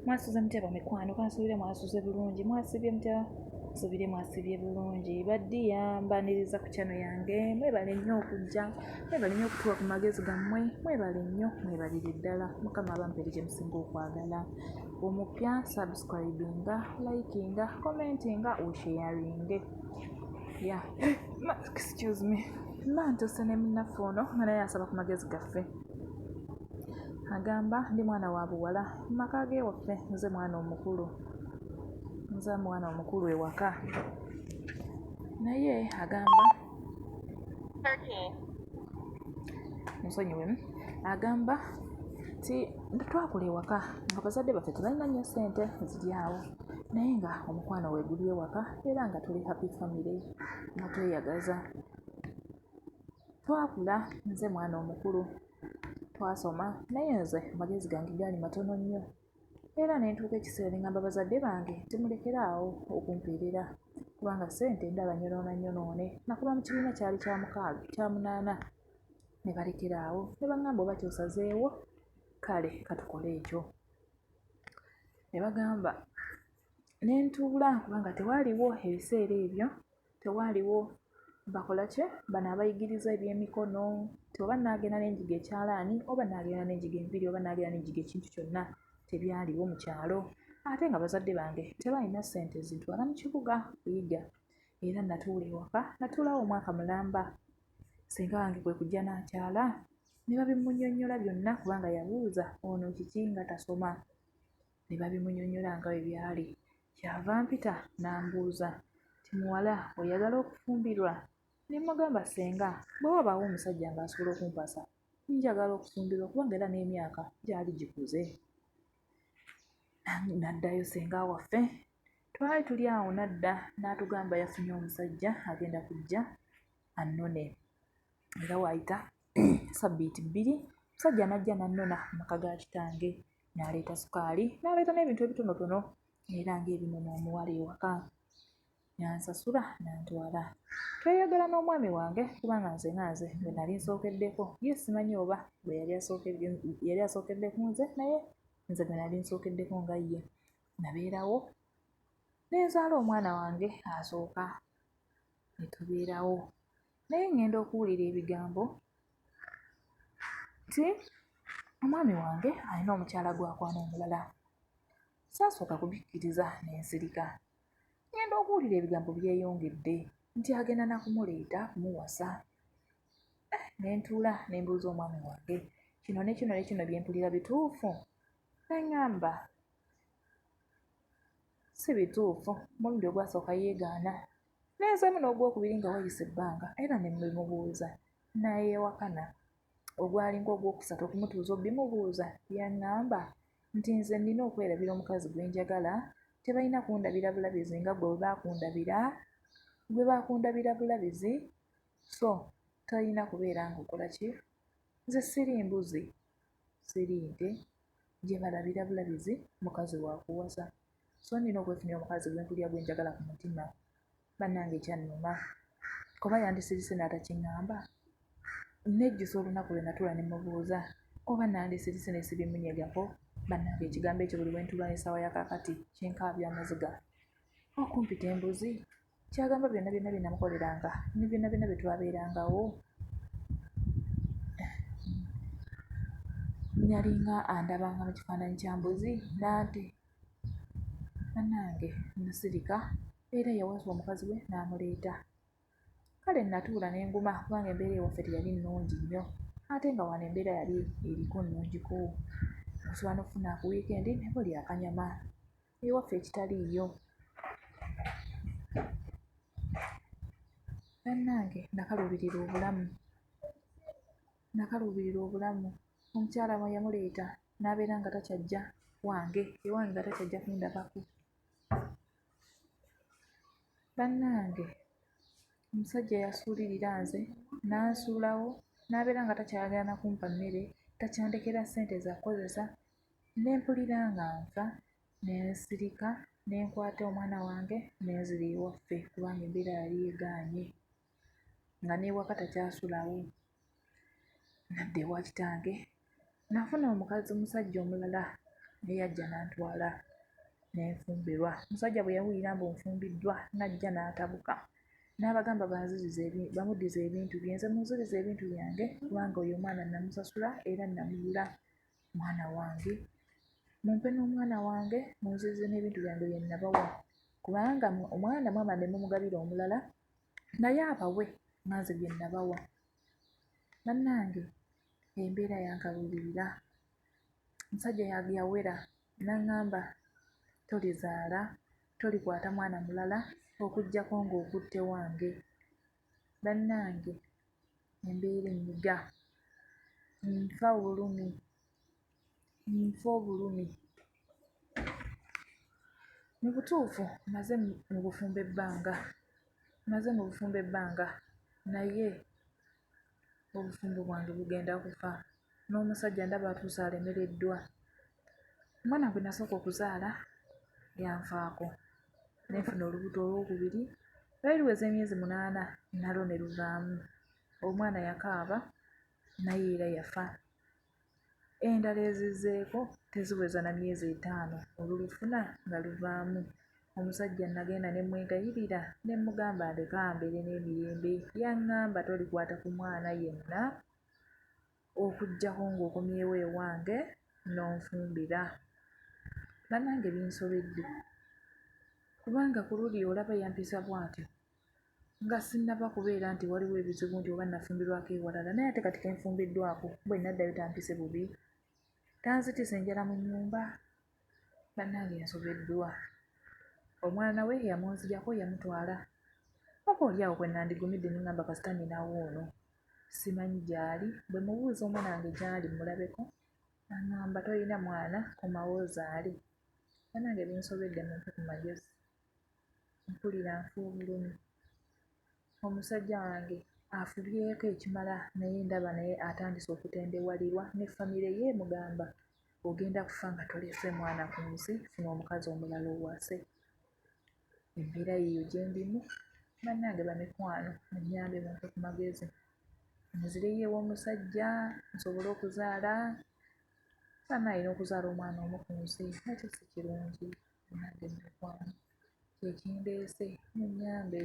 Mwasuze mutya bamikwano? Kansuubire mwasuze bulungi. Mwasibye mutya? Nsuubire mwasibye bulungi. Baddiya mbaniriza ku channel yange. Mwebale nnyo okujja, mwebale nnyo okutuwa ku magezi gammwe, mwebale nnyo, mwebalire ddala. Mukama abampere kye musinga okwagala. Omupya subscribinga, likinga, commentinga, osharinge. Yeah. Excuse me. Mba ntuuse ne munnaffe ono nga naye asaba ku magezi gaffe. Agamba ndi mwana wa buwala mu maka g'ewaffe nze mwana omukulu. Nze mwana omukulu ewaka. Naye agamba nsonyiwe agamba nti twakula ewaka nga bazadde baffe tebalina nnyo ssente ziri awo naye nga omukwano weeguli ewaka era nga tuli happy family nga tweyagaza. Twakula nze mwana omukulu twasoma naye nze amagezi gange gaali matono nnyo era ne ntuuka ekiseera ne ŋŋamba bazadde bange nti mulekere awo okumpeerera kubanga ssente ndaba nnyonoona nnyonoone. Nakoma mu kibiina kyali kya mukaaga kya munaana ne balekera awo ne baŋŋamba oba ky'osazeewo kale katukole ekyo. Ne bagamba ne ntuula kubanga tewaaliwo ebiseera ebyo tewaaliwo bakola ki bano abayigiriza ebyemikono nti oba nnaagenda ne njiga ekyalaani oba nnaagenda ne njiga enviiri oba nnaagenda ne njiga ekintu kyonna tebyaliwo mu kyalo ate nga bazadde bange tebaalina ssente zintwala mu kibuga kuyiga era natuula ewaka natuulawo omwaka mulamba ssenga wange kwe kujja n'akyala ne babimunnyonnyola byonna kubanga yabuuza ono kiki nga tasoma ne babimunnyonnyola nga bwe byali. Ky'ava ampita n'ambuuza nti, Muwala oyagala okufumbirwa? Ne mmugamba, Ssenga bwe wabaawo omusajja ng'asobola okumpasa njagala okufumbirwa kubanga era n'emyaka gyali gikuze. N'addayo ssenga waffe. Twali tuli awo n'adda n'atugamba yafunye omusajja agenda kujja annone. Era waayita sabbiiti bbiri omusajja n'ajja n'annona mu maka ga kitange n'aleeta sukaali n'aleeta n'ebintu ebitonotono era ng'ebinona omuwala ewaka. N'ansasula n'antwala. Tweyagala n'omwami wange kubanga nze nga nze gwe nali nsookeddeko ye simanyi oba gwe yali yali asookedde ku nze naye nze gwe nali nsookeddeko nga ye. Nabeerawo ne nzaala omwana wange asooka ne tubeerawo. Naye ŋŋenda okuwulira ebigambo nti omwami wange alina omukyala gw'akwana omulala. Saasooka kubikkiriza ne nsirika. Ŋŋenda okuwulira ebigambo byeyongedde nti agenda na kumuleeta kumuwasa. Eh, ne ntuula ne mbuuza omwami wange kino ne kino ne kino bye mpulira bituufu? N'aŋŋamba si bituufu. Omulundi ogwasooka yeegaana Nenzaamu n'ogwokubiri nga wayise ebbanga era ne mbimubuuza n'ayeewakana. Ogwalinga ogwokusatu okumutuuza obimubuuza yang'amba nti nze nnina okwerabira omukazi gwe njagala, tebalina kundabira bulabizi nga ggwe bwe baakundabira, gwe baakundabira bulabizi so tolina kubeera ng'okola ki? Nze siri mbuzi, siri nte gye balabira bulabizi mukazi wa kuwasa. So nnina okwefunira omukazi gwe mpulira gwe njagala ku mutima. Bannange kyannuma. Oba yandisirise n'atakiŋŋamba? Nnejjusa olunaku lwe natuula ne mmubuuza oba nandisirise ne sibimunyegako. Bannange ekigambo ekyo buli we ntuula n'essaawa ya kaakati kinkaabya amaziga. Okumpita embuzi? Ky'agamba byonna byonna bye namukoleranga ne byonna byonna bye twabeerangawo yalinga andabanga mu kifaananyi kya mbuzi nante. Bannange nnasirika era yawasa omukazi we n'amuleeta. Kale nnatuula ne nguma kubanga embeera ewaffe teyali nnungi nnyo ate nga wano embeera yali eriko nnungiko. Osobola n'okufuna ku wiikendi ne mulya akanyama ewaffe ekitaliiyo. Bannange nakaluubirirwa obulamu, nakaluubirirwa obulamu. Omukyala bwe yamuleeta n'abeera nga takyajja wange, ewange nga takyajja kundabako. Bannange omusajja yasuulirira nze n'ansuulawo n'abeera nga takyayagala na kumpa mmere, takyandekera ssente za kukozesa ne mpulira nga nfa ne nsirika ne nkwata omwana wange ne nzira ewaffe kubanga embeera yali egaanye nga n'ewaka takyasulawo. Nadda ewa kitange nafuna omukazi omusajja omulala Ye yajja n'antwala ne nfumbirwa. Omusajja bwe yawulira mbu nfumbiddwa n'ajja n'atabuka n'abagamba banzirize bamuddize ebintu bye. Nze munzirize ebintu byange kubanga oyo omwana namusasula era namugula mwana wange. Mumpe n'omwana wange munzirize n'ebintu byange bye nabawa kubanga omwana mwamala ne mumugabira omulala naye abawe nga nze bye nabawa. Bannange embeera yankaluubirira. Omusajja yawera n'aŋŋamba tolizaala, tolikwata mwana mulala okuggyako ng'okutte wange. Bannange embeera ennyiga, nfa obulumi, nfa obulumi. Mu butuufu mmaze mu bufumbo ebbanga, mmaze mu bufumbo ebbanga naye obufumbo bwange bugenda kufa. N'omusajja ndaba atuuse alemereddwa. Omwana gwe nasooka okuzaala yanfaako ne nfuna olubuto olwokubiri lwali luweza emyezi 8 nalwo ne luvaamu. Omwana yakaaba naye era yafa. Endala ezizzeeko teziweza na myezi 5 olulufuna nga luvaamu. Omusajja nagenda ne mmwegayirira ne mmugamba ndeka mbeere n'emirembe. Yaŋŋamba tolikwata ku mwana yenna okuggyako ng'okomyewo ewange n'onfumbira. Bannange binsobedde kubanga ku luli olaba yampisa bw'atyo nga sinnaba kubeera nti waliwo ebizibu nti oba nafumbirwako ewalala naye ate kati ke nfumbiddwako bwe naddayo tampise bubi, tanzitisa enjala mu nnyumba. Bannange nsobeddwa. Omwana we yamunzigyako yamutwala. Oba oli awo kwe nandigumidde ne ŋŋamba kasita nninawo ono simanyi gy'ali. Bwe mubuuza omwana wange gy'ali mmulabeko aŋŋamba tolina mwana komawo ozaale. Bannange binsobedde mumpe ku magezi. Mpulira nfa obulumi. Omusajja wange afubyeko ekimala naye ndaba naye atandise okutendewalirwa ne famire ye emugamba ogenda kufa nga tolese mwana ku nsi funa omukazi omulala owase. Embeera yeeyo gye ndimu. Bannange bamikwano munnyambe mumpe ku magezi. Nzireyo ew'omusajja nsobole okuzaala. Bannange n'okuzaala omwana omu ku nsi nakyo si kirungi. Bannange bamikwano kye kindeese munnyambe.